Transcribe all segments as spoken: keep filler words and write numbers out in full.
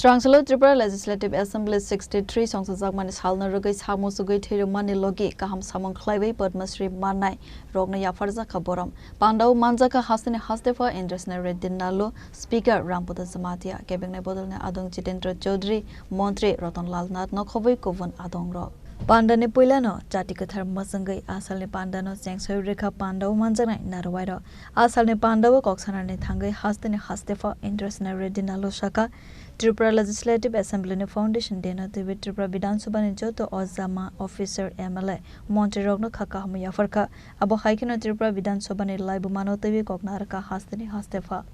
Rangchalo Tripura Legislative Assembly sixty three songchajakmani salno rwgwi sak muchugwi thwirwkmani logi kaham samung khlaiwi Padma Shri mannai rokno yapharjakha borom. Pandao manjakha hasteni hastepha Indrasena Reddy Nallu, Speaker Rampada Jamatia, kebengni bodolni adong Jitendra Chaudhary, Montri Ratan Lal Nath nokhobwi kubun adongrok. Pandani puilano chati kwthar mwchwngwi asalni pandano chengsoi rwkha pandao manjaknai narwuairok. Asalni pandao kok sanani thangwi hasteni hastepha Indrasena Reddy Nallu sakha, Tripura Legislative Assembly ni Foundation Day no twiwi Tripura Bidhan Sabha ni joto ojama, officer, M L A, montri rokno kha kaham yapharkha. Abo hai kheno Tripura Bidhan Sabha ni laibumano twiwi kok narwkha hasteni hastepha.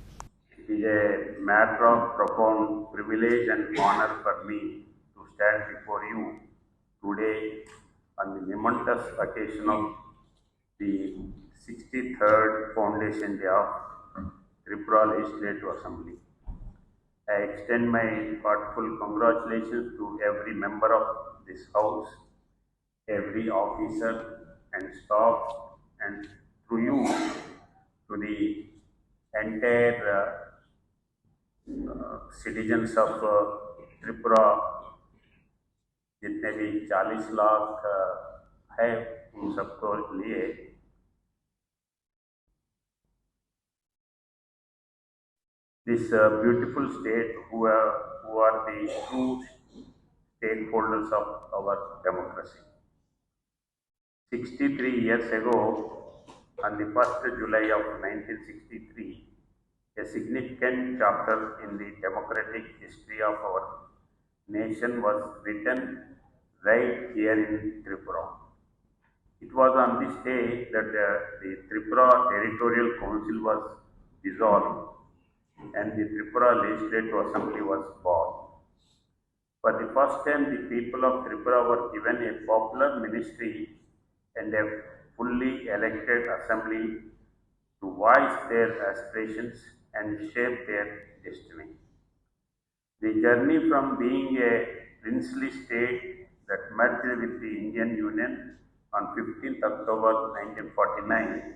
It is a matter of profound privilege and honor for me to stand before you today on the momentous occasion of the sixty-third Foundation Day of Tripura Legislative Assembly. I extend my heartfelt congratulations to every member of this House, every officer and staff, and through you to the entire uh, uh, citizens of uh, Tripura, जितने भी चालीस लाख है, उन सबको लिए this uh, beautiful state who are, who are the true stakeholders of our democracy. Sixty-three years ago, on the first July of nineteen sixty-three, a significant chapter in the democratic history of our nation was written right here in Tripura. It was on this day that the, the Tripura Territorial Council was dissolved and the Tripura Legislative Assembly was born. For the first time, the people of Tripura were given a popular ministry and a fully elected assembly to voice their aspirations and shape their destiny. The journey from being a princely state that merged with the Indian Union on fifteenth October nineteen forty-nine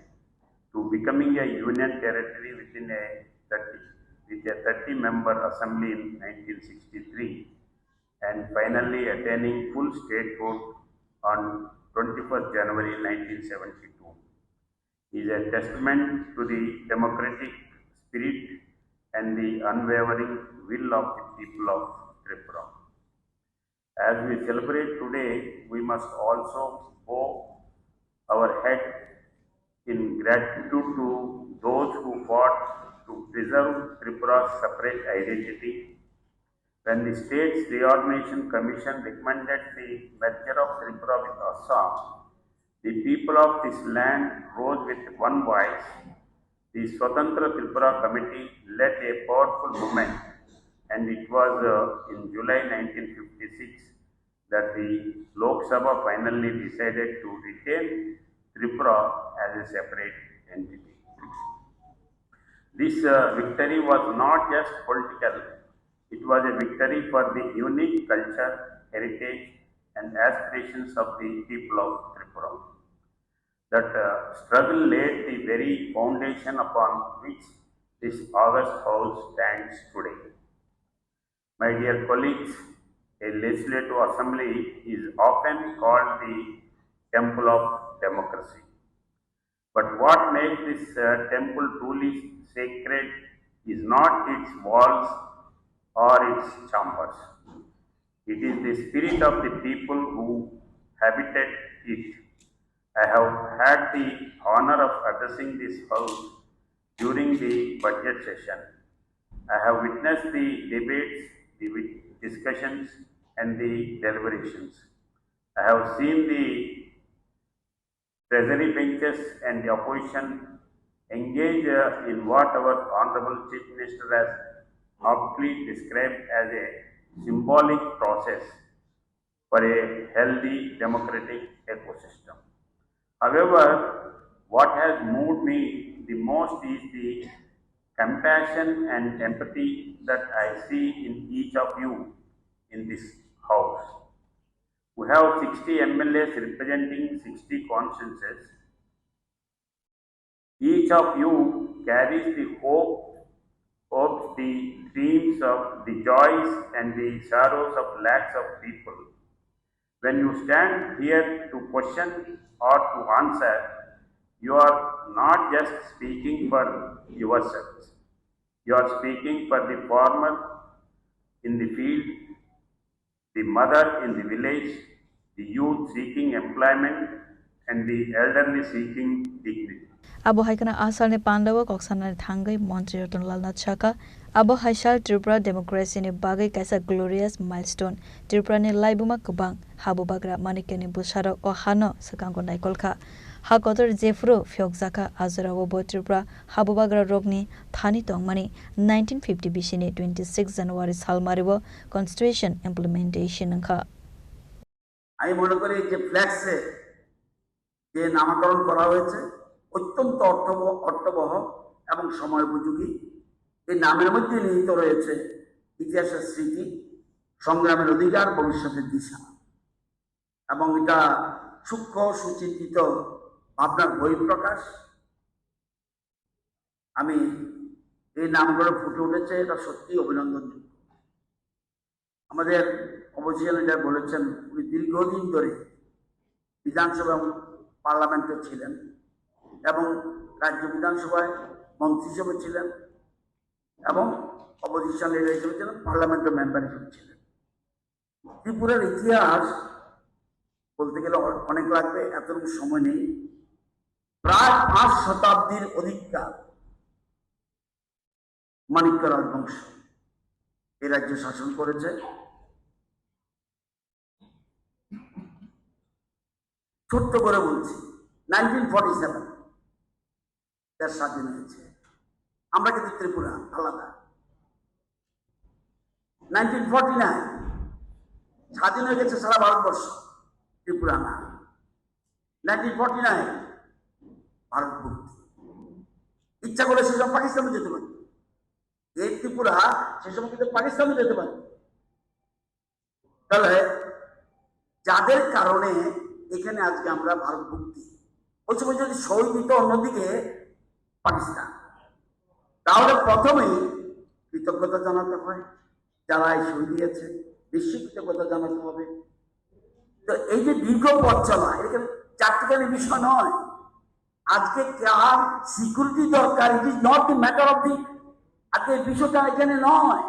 to becoming a union territory within a thirty, with a thirty member assembly in nineteen sixty-three and finally attaining full statehood on twenty-first January nineteen seventy-two is a testament to the democratic spirit and the unwavering will of the people of Tripura. As we celebrate today, we must also bow our head in gratitude to those who fought to preserve Tripura's separate identity. When the States Reorganization Commission recommended the merger of Tripura with Assam, the people of this land rose with one voice. The Swatantra Tripura Committee led a powerful movement, and it was uh, in July nineteen fifty-six that the Lok Sabha finally decided to retain Tripura as a separate entity. This uh, victory was not just political, it was a victory for the unique culture, heritage, and aspirations of the people of Tripura. That uh, struggle laid the very foundation upon which this august house stands today. My dear colleagues, a legislative assembly is often called the temple of democracy. But what makes this uh, temple truly sacred is not its walls or its chambers. It is the spirit of the people who habitat it. I have had the honor of addressing this house during the budget session. I have witnessed the debates, the wi- discussions, and the deliberations. I have seen the treasury benches and the opposition engage uh, in what our Honorable Chief Minister has aptly described as a symbolic process for a healthy democratic ecosystem. However, what has moved me the most is the compassion and empathy that I see in each of you in this house. We have sixty M L As representing sixty constituencies. Each of you carries the hope of the dreams, of the joys and the sorrows of lakhs of people. When you stand here to question or to answer, you are not just speaking for yourselves. You are speaking for the farmer in the field, the mother in the village, the youth seeking employment, and the elderly seeking dignity. Abo hai kheno asalni pandao kok sanani thangwi Montri Ratanlal Nath sakha, abo hai sal Tripura democracy ni bagwi kaisa glorious milestone. Tripura ni laibuma kwbang habubagra Manikyani bwsarok o hano swkango naikolkha. Ha kotor jephuru phiyokjakha, a jorao bo Tripura habubagra rokni thani tongmani nineteen fifty bisini twenty six January salmario constitution implementation wngkha. আমি মনে করি যে ফ্ল্যাক্সে যে নামকরণ করা হয়েছে অত্যন্ত অর্থবহ, অর্থবহ এবং সময়োপযোগী। এই নামের মধ্যে নিহিত রয়েছে ইতিহাসের স্মৃতি, সংগ্রামের অধিকার, ভবিষ্যতের দিশা। এবং এটা সূক্ষ্ম সুচিন্তিত ভাবনার বহিঃপ্রকাশ। আমি এই নামগুলো ফুটে উঠেছে, এটা সত্যিই অভিনন্দনযোগ্য। আমাদের অপোজিশন লিডার বলেছেন, উনি দীর্ঘদিন ধরে বিধানসভা এবং পার্লামেন্টে ছিলেন এবং রাজ্য বিধানসভায় মন্ত্রী হিসেবে ছিলেন এবং অপোজিশন লিডার হিসেবে ছিলেন, পার্লামেন্টের মেম্বার হিসেবে ছিলেন। ত্রিপুরার ইতিহাস বলতে গেলে অ-, অনেক লাগবে, এতটুকু সময় নেই। প্রায় পাঁচ শতাব্দীর অধিককাল মাণিক্য রাজবংশ এই রাজ্য শাসন করেছে। ছোট্ট করে বলছি, নাইনটিন ফর্টি সেভেন দেশ স্বাধীন হয়েছে। আমরা কিন্তু ত্রিপুরা আলাদা। নাইনটিন ফর্টি নাইন স্বাধীন হয়ে গেছে সারা ভারতবর্ষ, ত্রিপুরা না। নাইনটিন ফর্টি নাইন ভারত মুক্তি। ইচ্ছা করলে সে সময় পাকিস্তানে যেতে পারে। এই ত্রিপুরা সে সময় কিন্তু পাকিস্তানে যেতে পারে। তাহলে যাদের কারণে এখানে আজকে আমরা ভারত মুক্তি, ওই সময় যদি শহীদ দিত অন্যদিকে পাকিস্তান, তাহলে প্রথমেই কৃতজ্ঞতা জানাতে হয়। যারা এই শহীদ হয়েছে, নিশ্চয়ই কৃতজ্ঞতা জানাতে হবে। তো এই যে দীর্ঘ পথ চলা, এটা চারটিখানি বিষয় নয়। আজকে কার সিকিউরিটি দরকার, it is not the matter of the, আজকে এই বিষয়টা এখানে নয়।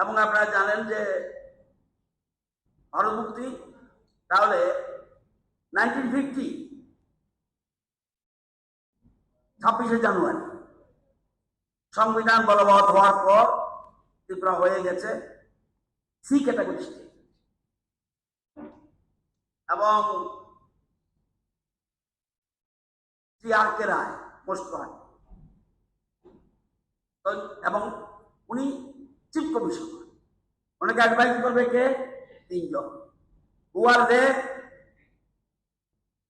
এবং আপনারা জানেন যে ভারত মুক্তি তাহলে নাইনটিন ফিফটি ছাব্বিশে জানুয়ারি সংবিধান বলবৎ হওয়ার পর ত্রিপুরা হয়ে গেছে সি ক্যাটাগরি স্টেট। এবং শ্রী আর কে রায়, মোস্ট প্রয়াত। তো, এবং উনি চিফ কমিশনার। ওনাকে অ্যাডভাইস করবে কে? তিনজন। হু আর দে?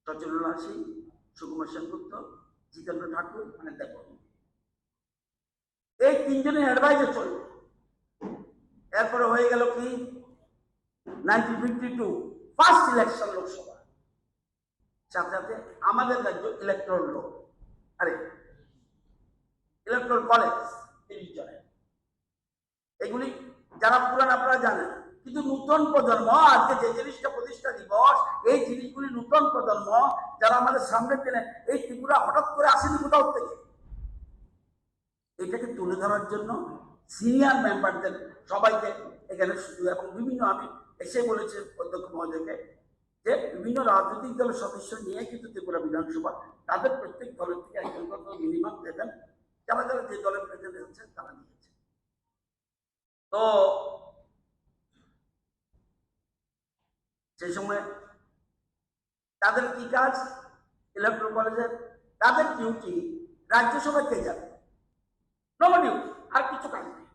সচিন্দ্রনাথ সিং, সুকুমার সেনগুপ্ত, জিতেন্দ্র ঠাকুর, মানে দেববর্মা। এই তিনজনের অ্যাডভাইসে চলবে। এরপরে হয়ে গেল কি, nineteen fifty two first election Lok Sabha, সাথে সাথে আমাদের রাজ্য ইলেকট্রাল ল, আরে, ইলেকট্রাল কলেজ তিরিশ জনের। এগুলি যারা পুরান আপনারা জানেন, কিন্তু নতুন প্রজন্ম আজকে যে জিনিসটা প্রতিষ্ঠা দিবস, এই জিনিসগুলি নতুন প্রজন্ম যারা আমাদের সামনের দিনে, এই ত্রিপুরা হঠাৎ করে আসেনি কোথাও থেকে, এটাকে তুলে ধরার জন্য সিনিয়র মেম্বারদের সবাইকে এখানে শুধু এবং বিভিন্ন, আমি এসে বলেছি অধ্যক্ষ মহোদয়কে যে বিভিন্ন রাজনৈতিক দলের সদস্য নিয়ে কিন্তু ত্রিপুরা বিধানসভা তাদের প্রত্যেক দলের থেকে একজন করে মিনিমাম দেবেন, যারা যারা যে দলের প্রেসিডেন্ট হচ্ছেন তারা নিয়েছেন। তো সেই সময় তাদের কি কাজ? ইলেকট্রাল কলেজের তাদের ডিউটি রাজ্যসভায় কে যাবে, নো ডিউটি, আর কিছু কাজ নেই।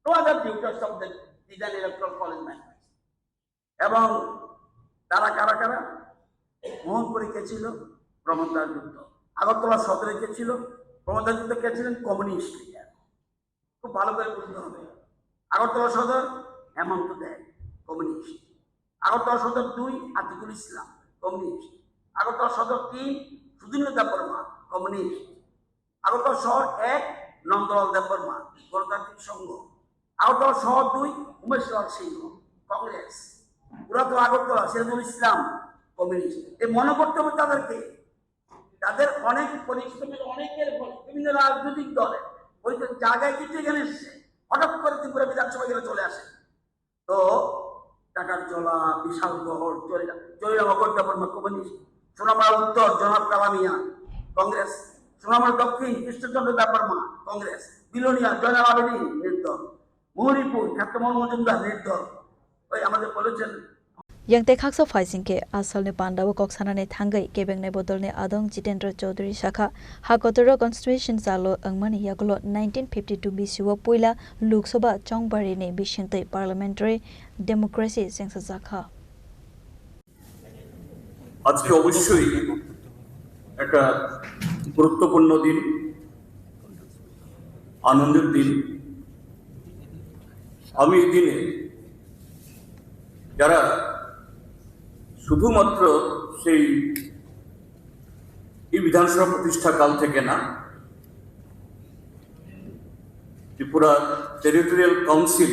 No other duty of the design electoral college management. এবং তারা কারা কারা? মোহনপুরে কে ছিল? প্রমোদ দাশগুপ্ত। আগরতলা সদরে কে ছিল? প্রমোদ দাশগুপ্ত কে ছিলেন? Communist leader. খুব ভালো করে বুঝতে হবে। আগরতলা সদর হেমন্ত দেব, কমিউনিস্ট। আগরতলা সদর দুই আতিকুল ইসলাম, কমিউনিস্ট। আগরতলা সদর তিন সুধীন্দ্র দেববর্মা, কমিউনিস্ট। আগরতলা শহর এক, নন্দলাল দেববর্মা, গণতান্ত্রিক সংঘ। আগরতলা শহর দুই, উমেশ লাল সিংহ, কংগ্রেস। পুরাতন আগরতলা, সিরাজুল ইসলাম, কমিউনিস্ট। এ মনে করতে হবে তাদেরকে, তাদের অনেক পরিশ্রমের, অনেকের ভোট, বিভিন্ন রাজনৈতিক দলের, ওই যে জায়গায় কিছু এখানে এসছে, হঠাৎ করে ত্রিপুরা বিধানসভা এখানে চলে আসে। তো টাকার জলা, বিশাল গড়, জয়রাম, জয়রাম অগর দেববর্মা, কমিউনিস্ট। সোনামুড়া উত্তর, জনাব কালামিয়া, কংগ্রেস। সোনামুড়া দক্ষিণ, কৃষ্ণচন্দ্র দেববর্মা, কংগ্রেস। বিলোনিয়া, জয়নাল আবেদিন, নির্দল। মহরিপুর, খ্যাতমোহন মজুমদার, নির্দল। ওই আমাদের বলেছেন। Yang tei khaksa phaising khe a salni pandao kok sanani thangwi kebengnai bodolni adong Jitendra Chaudhary sakha, ha kotor constitution chalo wngmani yagulo nineteen fifty two bisio puila Lok Sabha chongbarini bisingtwi parliamentary democracy chengsajakha. আজকে অবশ্যই একটা গুরুত্বপূর্ণ দিন, আনন্দের দিন। আমি এই দিনে যারা শুধুমাত্র সেই এই বিধানসভা প্রতিষ্ঠাকাল থেকে না, ত্রিপুরা টেরিটোরিয়াল কাউন্সিল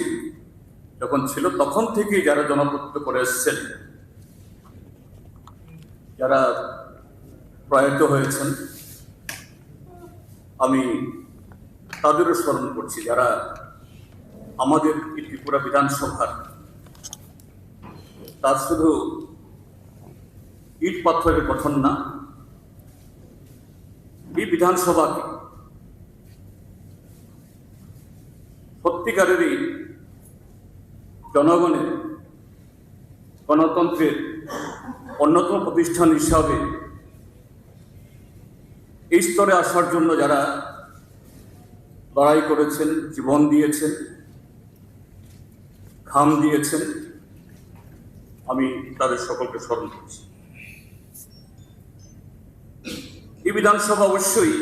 যখন ছিল, তখন থেকেই যারা জনপ্রতিনিধিত্ব করে এসেছেন, যারা প্রয়াত হয়েছেন, আমি তাদেরও স্মরণ করছি, যারা আমাদের এই ত্রিপুরা বিধানসভার, তার শুধু ইট পাথরের গঠন না, এই বিধানসভাকে সত্যিকারেরই জনগণের গণতন্ত্রের অন্যতম প্রতিষ্ঠান হিসাবে এই স্তরে আসার জন্য যারা লড়াই করেছেন, জীবন দিয়েছেন, ঘাম দিয়েছেন, আমি তাদের সকলকে স্মরণ করছি। এই বিধানসভা অবশ্যই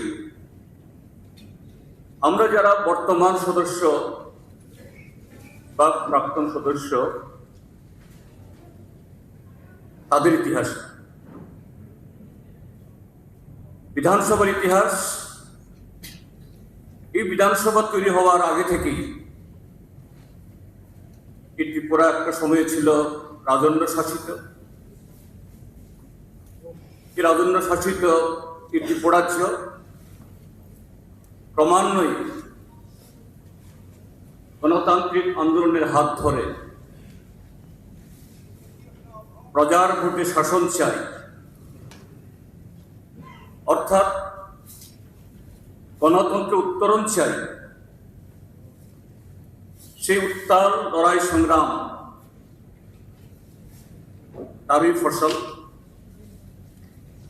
আমরা যারা বর্তমান সদস্য বা প্রাক্তন সদস্য, তাদের ইতিহাস, বিধানসভার ইতিহাস, এই বিধানসভা তৈরি হওয়ার আগে থেকেই এই ত্রিপুরা একটা সময় ছিল রাজন্য শাসিত। এই রাজন্য শাসিত এই ত্রিপুরাজ্য ক্রমান্বয়ে গণতান্ত্রিক আন্দোলনের হাত ধরে প্রজার ভোটে শাসন চাই, অর্থাৎ গণতন্ত্রে উত্তরণ চাই, সেই উত্তাল লড়াই সংগ্রাম, তারই ফসল।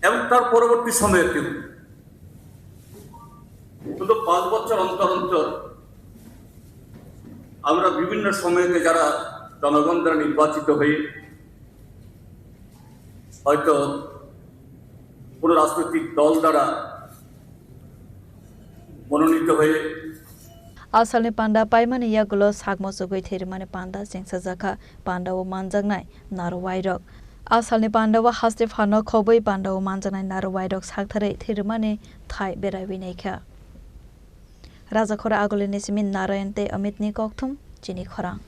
এবং তার পরবর্তী সময়তেও গত পাঁচ বছর অন্তর অন্তর আমরা বিভিন্ন সময়তে যারা জনগণ দ্বারা নির্বাচিত হয়ে হয়তো কোনো রাজনৈতিক দল দ্বারা মনোনীত হয়ে A salni panda paimani yagulo sak muchugwi thwirwkmani panda chengsajakha, panda o manjaknai narwai rok. A salni panda o haste phano khobwi panda o manjaknai narwai rok saktharwi thwirwkmani thai beraiwi naikha. Rajakhora Agulini simi Narayan tei Amitni kokthum chini khorang.